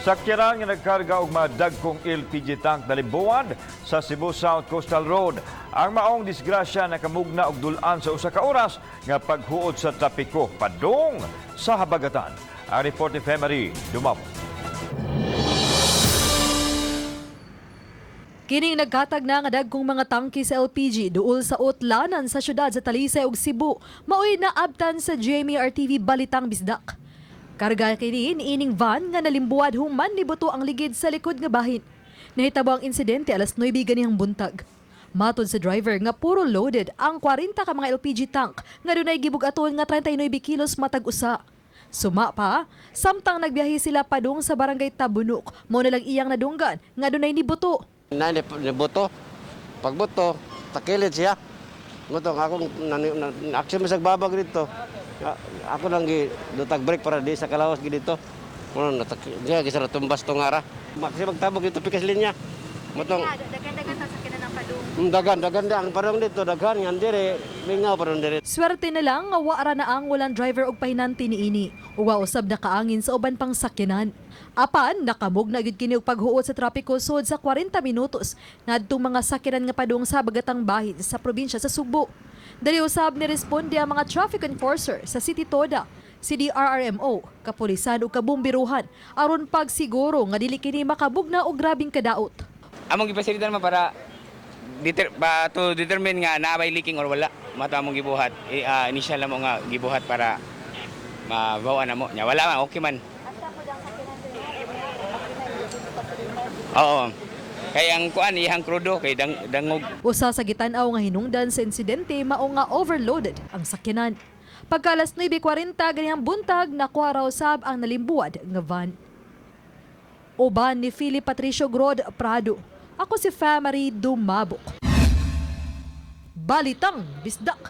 Sakyanan nga nagkarga og mga dagkong LPG tank nalimbuan sa Cebu South Coastal Road. Ang maong disgrasya nakamugna og dul-an sa usa ka oras nga paghuot sa trapiko padung sa habagatan. Ang report ni Femery Dumabo. Kining nagkatag na nga dagkong mga tangke sa LPG duol sa utlanan sa syudad sa Talisay ug Cebu, maoy naabtan sa GMA RTV Balitang Bisdak. Karga kini niining van nga nalimbuad human nibuto ang ligid sa likod nga bahin. Nahitabo ang insidente alas 9 ganihang buntag. Matod sa driver nga puro loaded ang 40 ka mga LPG tank nga dunay gibug-aton nga 39 kilos matag usa. Suma pa, samtang nagbiyahe sila padung sa barangay Tabunok, mao na lang iyang nadunggan nga dunay nibuto. Na ni, nibuto. Pagbuto, takilid siya. Buto nga akong action mo sa babag dito. Ako lang gi dutag break para di sa kalawas gi dito. Kuno natak diya gi sa tumbas tong ara. Maksi magtabok dito pikas linya. Motong Dagan-dagan sa sakyanan ng padung. Dagan dagan ang parang dito daghan ngan dire mingaw parang dire. Swerte na lang nga wa ra na ang walang driver og pahinanti niini. Uwa usab nakaangin sa uban pang sakyanan. Apan nakamog na gyud kini og paghuot sa trapiko sud sa 40 minutos ngadtong mga sakyanan nga padung sa bagatang bahin sa probinsya sa Sugbo. Dali usab ni responde ang mga traffic enforcer sa City Toda, CDRRMO, kapulisan ug kabumbiruhan aron pagsiguro nga dili kini makabugna og grabing kadaot. Among gipasilita naman para to determine nga naa bay leaking or wala. Mata among gibuhat. Initial na mo nga gibuhat para mabawa na mo. Nya wala man, okay man. Oo. Kay ang kuan iyang krudo kay dangog. Usa sa gitan-aw nga hinungdan sa insidente mao nga overloaded ang sakyanan. Pagka alas 9:40 ganihang buntag, nakuha raw sab ang nalimbuad nga van. Uban ni Philip Patricio Grod Prado. Ako si Famary Dumabok. Balitang Bisdak.